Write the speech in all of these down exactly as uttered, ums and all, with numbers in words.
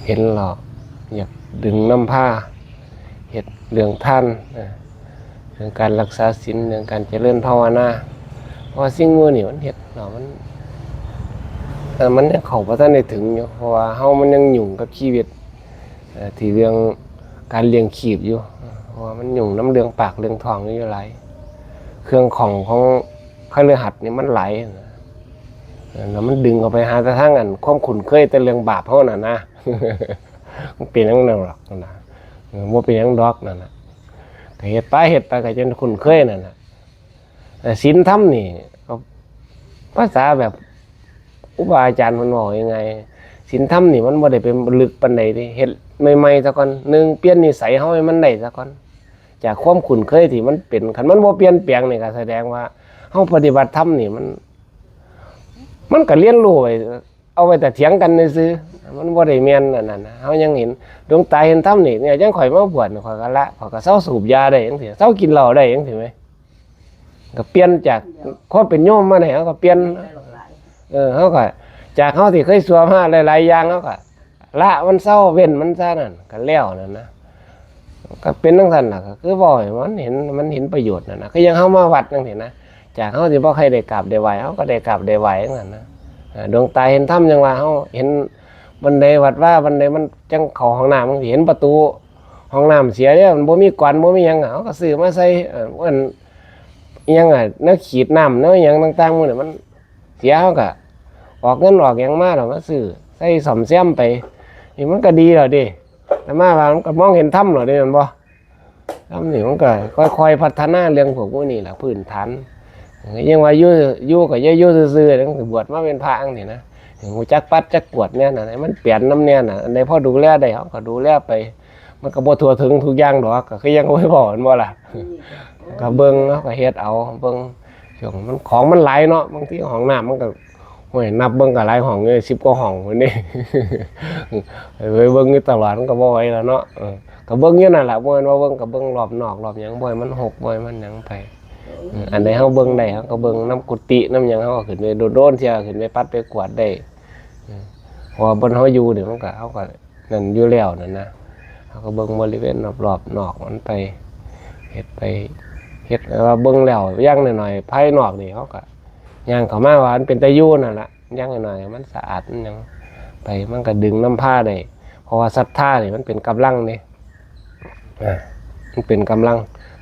เห็นแล้วอยากดึงนำพาเฮ็ดเรื่องทานนะ เรื่องการรักษาศีล เรื่องการเจริญภาวนา เพราะว่าสิ่งหมู่นี้มันเฮ็ดแล้วมัน เอ่อ มันยังเข้าบ่ทันได้ถึงอยู่ เพราะว่าเฮามันยังยุ่งกับชีวิต เอ่อ ที่เรื่องการเลี้ยงชีพอยู่ เพราะว่ามันยุ่งนำเรื่องปากเรื่องท้องอยู่หลาย เครื่องข้องของคฤหัสถ์นี่มันหลายนะ เออ แล้วมันดึงเอาไปหาแต่ทางอันความคุ้นเคยแต่เรื่องบาปเฮานั่นนะ มันเป็นจั่งนั้นดอกนะ เออ บ่เป็นหยังดอกนั่นน่ะ ก็เฮ็ดไปเฮ็ดไปก็จนคุ้นเคยนั่นน่ะ แต่ศีลธรรมนี่ก็ภาษาแบบครูบาอาจารย์เพิ่นเว้ายังไง ศีลธรรมนี่มันบ่ได้ไปลึกปานใดเด้ เฮ็ดใหม่ๆซะก่อน หนึ่ง เปลี่ยนนิสัยเฮาให้มันได้ซะก่อน จากความคุ้นเคยที่มันเป็น คันมันบ่เปลี่ยนแปลงนี่ก็แสดงว่าเฮาปฏิบัติธรรมนี่มัน มันก็เรียนรู้ไว้ เอาไว้แต่เถียงกันซื่อๆ มันบ่ได้แม่นอันนั้นนะ เฮายังเห็นดวงตาเห็นธรรมนี่ เนี่ย จั่งข้อยมาบวชนี่ ข้อยก็ละ ข้อยก็เซาสูบยาได้จั่งซี้ เซากินเหล้าได้จั่งซี้แหม ก็เปลี่ยนจากความเป็นโยมมาเนี่ย เฮาก็เปลี่ยน เออ เฮาก็ จากเฮาที่เคยซั่วมาหลายๆอย่าง เฮาก็ละมัน เซาเว้นมันซะนั่น ก็แล้วนั่นนะ ก็เป็นจั่งซั้นล่ะ ก็คือเว้าให้มันเห็น มันเห็นประโยชน์นั่นนะ คือยังเฮามาวัดจั่งซี้นะ จากเฮาสิบ่ค่อยได้กราบได้ไหว้ เฮาก็ได้กราบได้ไหว้จั่งซั้นนะ เอ่อ ดวงตาเห็นธรรม ยังว่าเฮาเห็นบ่อนใด วัดวาบ่อนใด มันจั่งเข้าห้องน้ำ มันสิเห็นประตูห้องน้ำเสียเด้ มันบ่มีกลอน บ่มีหยังอะ เฮาก็ซื้อมาใส่ เอ่อ อัน อิหยังอะ แนวขีดน้ำ แนวอิหยังต่างๆ หมู่นี่ มันเสีย เฮาก็ออกเงินออกหยังมาแล้วมาซื้อใส่ซ่อมแซมไป นี่มันก็ดีแล้วเด้ อาตมาว่ามันก็มองเห็นธรรมแล้วเด้ แม่นบ่ ธรรมนี่มันก็ค่อยๆพัฒนาเรื่องพวกหมู่นี้ล่ะ พื้นฐาน ยังว่าอยู่ อยู่ก็อย่าอยู่ซื่อๆ จั่งซี้ บวชมาเป็นพระจั่งซี้นะ รู้จักปัดจักกวาดแน่น่ะ ให้มันเปลี่ยนนำแน่น่ะ อันใดพอดูแลได้ เฮาก็ดูแลไป มันก็บ่ทั่วถึงทุกอย่างดอก ก็คือยังบ่ได้บอก แม่นบ่ล่ะ ก็เบิ่ง เฮาก็เฮ็ดเอา เบิ่ง ช่วงมัน ของมันหลายเนาะ บางทีห้องน้ำมันก็ โอ้ย นับเบิ่งก็หลายห้องอยู่ สิบกว่าห้องพุ้นนี่ ไปเบิ่งอยู่ตลอดมันก็บ่ไหวแล้วเนาะ เออ ก็เบิ่งอยู่นั่นล่ะ บ่แม่นว่าเบิ่ง ก็เบิ่งรอบนอกรอบหยัง บ่ให้มันฮก บ่ให้มันหยังไป เออ อันใดเฮาเบิ่งได้ เฮาก็เบิ่งนำกุฏินำหยัง เฮาก็ขึ้นไป โดนๆเทื่อขึ้นไปปัดไปกวาดได้ เออ เพราะว่าบ่อนเฮาอยู่นี่มันก็ เฮาก็ นั่นอยู่แล้วนั่นนะ เฮาก็เบิ่งบริเวณรอบๆนอกมันไป เฮ็ดไป เฮ็ด แต่ว่าเบิ่งแล้วอย่างน้อยๆภายนอกนี่ เฮาก็ย่างเข้ามาว่ามันเป็นตาอยู่นั่นล่ะ อย่างน้อยๆมันสะอาด มันหยังไป มันก็ดึงนำพาได้ เพราะว่าศรัทธานี่มันเป็นกำลังเด้ อ่า มันเป็นกำลัง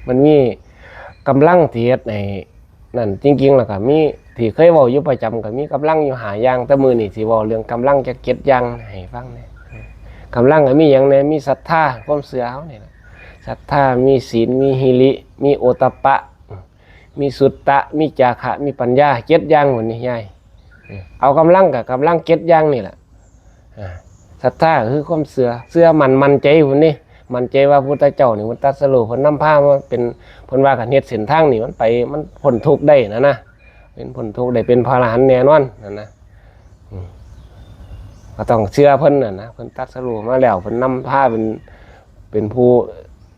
มันมีกำลังที่เฮ็ดให้ นั่น จริงๆแล้วก็มี ที่เคยเว้าอยู่ประจำก็มีกำลังอยู่ห้าอย่าง แต่มื้อนี้สิเว้าเรื่องกำลังจักเจ็ดอย่างให้ฟังแหน่ กำลังก็มีหยังแหน่ มีศรัทธา ความเชื่อเฮานี่ล่ะ ศรัทธา มีศีล มีหิริ มีโอตตัปปะ มีสุตตะ มีจาคะ มีปัญญา เจ็ดอย่างพุ้นนี่ยาย เอากำลังก็กำลังเจ็ดอย่างนี่ล่ะ อ่า ศรัทธาก็คือความเชื่อ เชื่อมั่น มั่นใจพุ้นนี่ มั่นใจว่าพุทธเจ้านี่เพิ่นตรัสรู้ เพิ่นนำพามาเป็น เพิ่นว่าคันเฮ็ดเส้นทางนี่มันไป มันพ้นทุกข์ได้นะนะ เป็นพ้นทุกข์ได้ เป็นพระอรหันต์แน่นอนนั่นนะ อืม ก็ต้องเชื่อเพิ่นน่ะนะ เพิ่นตรัสรู้มาแล้ว เพิ่นนำพาเป็น เป็นผู้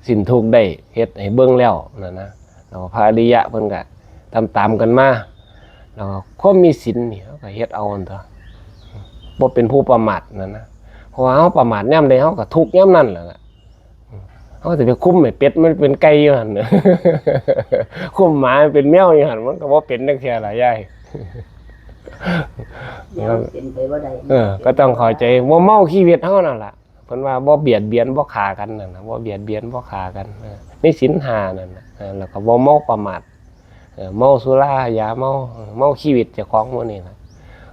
สิ้นทุกข์ได้ เฮ็ดให้เบิ่งแล้วนั่นนะ แล้วก็พระอริยะเพิ่นก็ตามๆกันมา แล้วก็ความมีศีลนี่เฮาก็เฮ็ดเอาหั่นตั่ว บ่เป็นผู้ประมาทนั่นนะ เพราะว่าเฮาประมาทยามใด เฮาก็ทุกข์ยามนั้นแหละล่ะ เฮาสิไปคุมให้เป็ดมันเป็นไก่อยู่หั่น คุมหมามันเป็นแมวอยู่หั่น มันก็บ่เป็นจักเทื่อล่ะยาย เดี๋ยวเป็นไปบ่ได้ เออ ก็ต้องเข้าใจ บ่เมาชีวิตเฮานั่นล่ะ เพิ่นว่าบ่เบียดเบียนบ่ฆ่ากันนั่นน่ะ บ่เบียดเบียนบ่ฆ่ากัน เออ มีศีลห้านั่นน่ะ เออ แล้วก็บ่เมาประมาท เออ เมาสุรา ยาเมา เออ เมาชีวิตเจ้าของหมู่นี่ล่ะ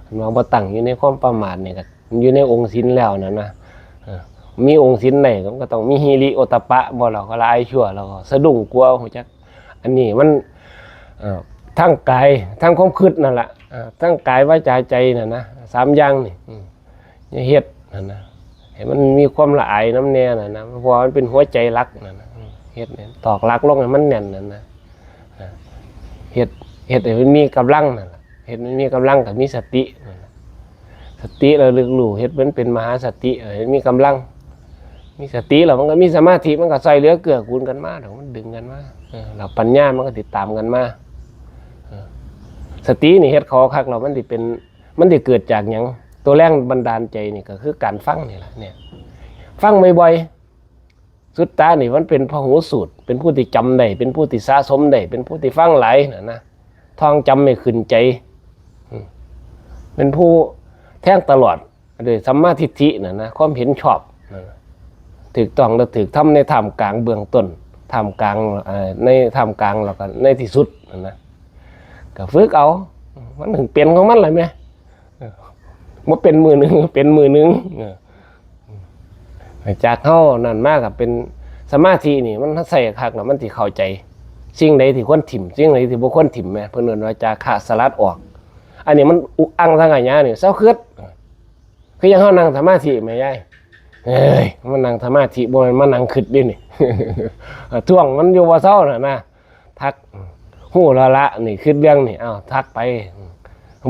เพิ่นว่าบ่ตั้งอยู่ในความประมาทนี่ก็อยู่ในองค์ศีลแล้วนั่นนะ เออ มีองค์ศีลได้มันก็ต้องมีหิริโอตตัปปะ บ่แล้วก็ละอายชั่ว แล้วก็สะดุ้งกลัว ฮู้จัก อันนี้มัน เอ่อ ทั้งกาย ทั้งความคิดนั่นล่ะ เอ่อ ทั้งกาย วาจา ใจนั่นนะ สามอย่างนี่ อืม อย่าเฮ็ดนั่นนะ ให้มันมีความละอายนำแน่นั่นนะ เพราะว่ามันเป็นหัวใจหลักนั่นนะ อืม เฮ็ดให้ตอกหลักลงให้มันแน่นนั่นนะ อ่า เฮ็ด เฮ็ดให้มันมีกำลังนั่นล่ะ เฮ็ดมันมีกำลังก็มีสตินั่นล่ะ สติระลึกรู้ เฮ็ดมันเป็นมหาสติ เออ ให้มีกำลัง มีสติแล้วมันก็มีสมาธิ มันก็ซ่อยเหลือเกื้อกูลกันมาดอก มันดึงกันมา เออ แล้วปัญญามันก็ติดตามกันมา เออ สตินี่เฮ็ดเข้าคักแล้วมันสิเป็น มันสิเกิดจากหยัง ตัวแรงบันดาลใจนี่ก็คือการฟังนี่ล่ะ เนี่ย ฟังบ่อยๆ สุตตะนี่มันเป็นพหูสูตร เป็นผู้ที่จำได้ เป็นผู้ที่สะสมได้ เป็นผู้ที่ฟังหลายนะนะ ท่องจำให้ขึ้นใจ อืม เป็นผู้แทงตลอดด้วยสัมมาทิฏฐินะนะ ความเห็นชอบนะ ถูกต้องและถูกทำในท่ามกลางเบื้องต้น ท่ามกลาง เอ่อ ในท่ามกลางแล้วก็ในที่สุดนะนะ ก็ฝึกเอา มันถึงเป็นของมันแหละแม่ เออ บ่เป็นมื้อหนึ่ง เป็นมื้อหนึ่ง เออ จากเฮานั่นมาก็เป็นสมาธินี่ มันใส่คักแล้วมันสิเข้าใจ สิ่งใดที่ควรถิ่ม สิ่งใดที่บ่ควรถิ่มแม่ เพิ่นเอิ้นว่าจาคะสลัดออก อันนี้มันอุอังสังขยานี่ เซาคิด คือยังเฮานั่งสมาธิแม่ยาย เอ้ย มันนั่งสมาธิ บ่แม่นมานั่งคิดเด้นี่ ท่วงมันอยู่บ่เซาน่ะนะ ทัก ฮู้แล้วละ นี่คิดเรื่องนี่ เอ้า ทักไป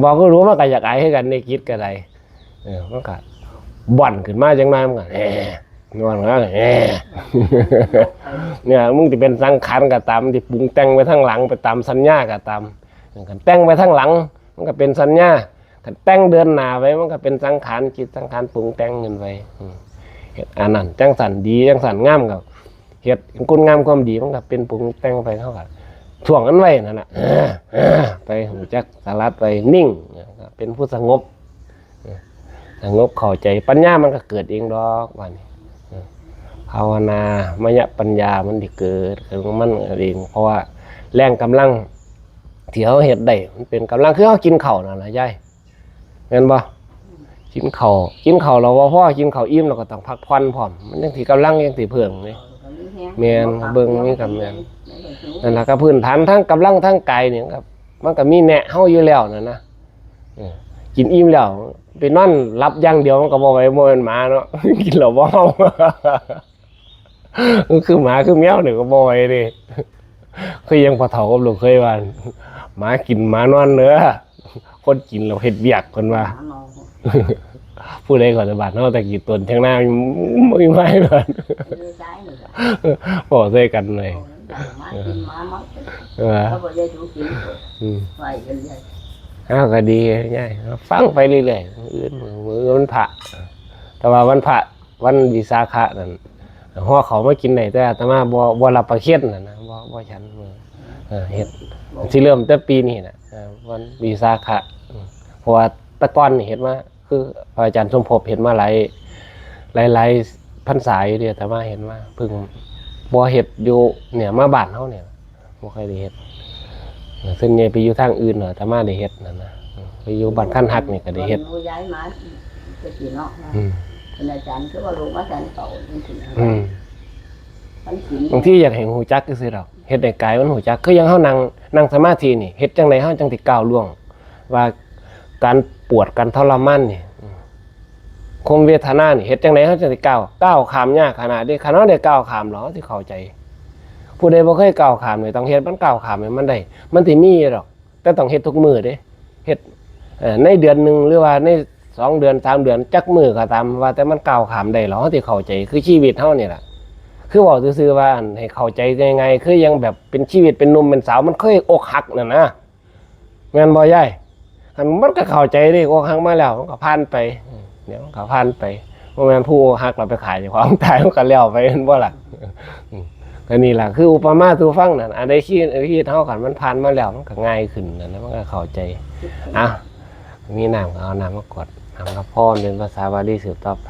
บอกก็รู้ มันก็อยากอายคือกัน ในจิตก็ได้ เออ มันก็บ่อนขึ้นมาจังหน่อย มันก็แหม นอนแล้วแหม เนี่ย มึงสิเป็นสังขารก็ตาม ที่ปรุงแต่งไปทางหลัง ไปตามสัญญาก็ตาม คันแต่งไปทางหลัง มันก็เป็นสัญญา คันแต่งเดินหน้าไป มันก็เป็นสังขาร คิดสังขารปรุงแต่งขึ้นไป อืม เฮ็ดอันนั้นจังซั่นดี จังซั่นงาม ก็เฮ็ดคุณงามความดี มันก็เป็นปรุงแต่งไป เฮาก็ท่วงกันไว้นั่นน่ะ ไป รู้จักสลัดไป นิ่ง เป็นผู้สงบ สงบเข้าใจ ปัญญามันก็เกิดเองดอก ว่านี่ ภาวนามยปัญญามันสิเกิดขึ้นของมันเอง เพราะว่าแรงกำลังที่เฮาเฮ็ดได้ มันเป็นกำลัง คือเฮากินข้าวนั่นล่ะยาย แม่นบ่ กินข้าว กินข้าวแล้วบ่พอ กินข้าวอิ่มแล้วก็ต้องพักผ่อนพร้อม มันจั่งสิกำลังจั่งสิเพิ่มนี่ แม่น เบิ่งนี่ก็แม่น นั่นล่ะ ก็พื้นฐานทั้งกำลังทั้งกายนี่ครับ มันก็มีแนะเฮาอยู่แล้วนั่นนะ เออ กินอิ่มแล้ว ไปนอนหลับอย่างเดียวมันก็บ่ไหว บ่แม่นหมาเนาะ กินแล้วบ่เฮา มันคือหมาคือแมวนี่ก็บ่ไหวเด้ คือยังพ่อเฒ่ากับลูกเขยว่า หมากินหมานอนเด้อ คนกินแล้วเฮ็ดเวียก เพิ่นว่า หมาเมา ผู้ใดก่อน บ้านเฮาแต่กี้ต้นเถียงนา บ่มีไม้ก่อน บ่ใช่นี่ล่ะ บ่ใส่กันเลย หมากินหมาเมา เออ เขาบ่ได้ดูกิน อืม ไหวกันใหญ่ อ้าว ก็ดียาย ฟังไปเรื่อยๆ มื้ออื่น มื้อมันพระ แต่ว่าวันพระ วันวิสาขะนั่น ห่อข้าวมากินได้ แต่อาตมาบ่ บ่รับประเคนน่ะนะ บ่ บ่ฉัน เออ เฮ็ด สิเริ่มแต่ปีนี้น่ะ เออ วันวิสาขะ อืม เพราะว่าแต่ก่อนนี่เฮ็ดมา คือพระอาจารย์สมภพเฮ็ดมาหลาย หลายๆ พรรษาอยู่เด้ อาตมาเฮ็ดมา เพิ่งบ่เฮ็ดอยู่เนี่ย มาบ้านเฮาเนี่ย บ่ค่อยได้เฮ็ด ส่วนใหญ่ไปอยู่ทางอื่นเนาะ อาตมาได้เฮ็ดนั่นนะ ไปอยู่บ้านคันหักนี่ก็ได้เฮ็ด ย้ายมาแต่กี้เนาะ อืม เป็นอาจารย์คือว่าลงมาแสนเก่าจังซี่นะ อืม มันสิ บางทีอยากให้ฮู้จักซื่อๆดอก เฮ็ดให้กายมันฮู้จัก คือยังเฮานั่ง นั่งสมาธินี่ เฮ็ดจั่งใดเฮาจั่งสิก้าวล่วง ว่าการปวด การทรมานนี่ อืม ความเวทนานี่ เฮ็ดจั่งใดเฮาจั่งสิก้าว ก้าวข้ามยากขนาดนี้ คันเฮาได้ก้าวข้ามแล้ว เฮาสิเข้าใจ ผู้ใดบ่เคยก้าวข้ามนี่ ต้องเฮ็ดมันก้าวข้ามให้มันได้ มันสิมีอยู่ดอก แต่ต้องเฮ็ดทุกมื้อเด้ เฮ็ด เอ่อ ในเดือนหนึ่ง หรือว่าในสองเดือน สามเดือน จักมื้อก็ตาม ว่าแต่มันก้าวข้ามได้แล้ว เฮาสิเข้าใจ คือชีวิตเฮานี่ล่ะ คือเว้าซื่อๆว่า อัน ให้เข้าใจง่ายๆ คือยังแบบเป็นชีวิตเป็นหนุ่มเป็นสาว มันเคยอกหักนั่นนะ แม่นบ่ยาย คันมันก็เข้าใจเด้ อกหักมาแล้ว มันก็ผ่านไป เดี๋ยวมันก็ผ่านไป บ่แม่นผู้อกหักแล้วไปฆ่าเจ้าของตาย มันก็แล้วไป แม่นบ่ล่ะ อืม ก็นี่ล่ะ คืออุปมาสู่ฟังนั่น อันใดคิด คิดเฮา คันมันผ่านมาแล้ว มันก็ง่ายขึ้นนั่นนะ มันก็เข้าใจ อ่ะ มีน้ำก็เอาน้ำมากรวด น้ำก็พรเป็นภาษาบาลีสืบต่อไป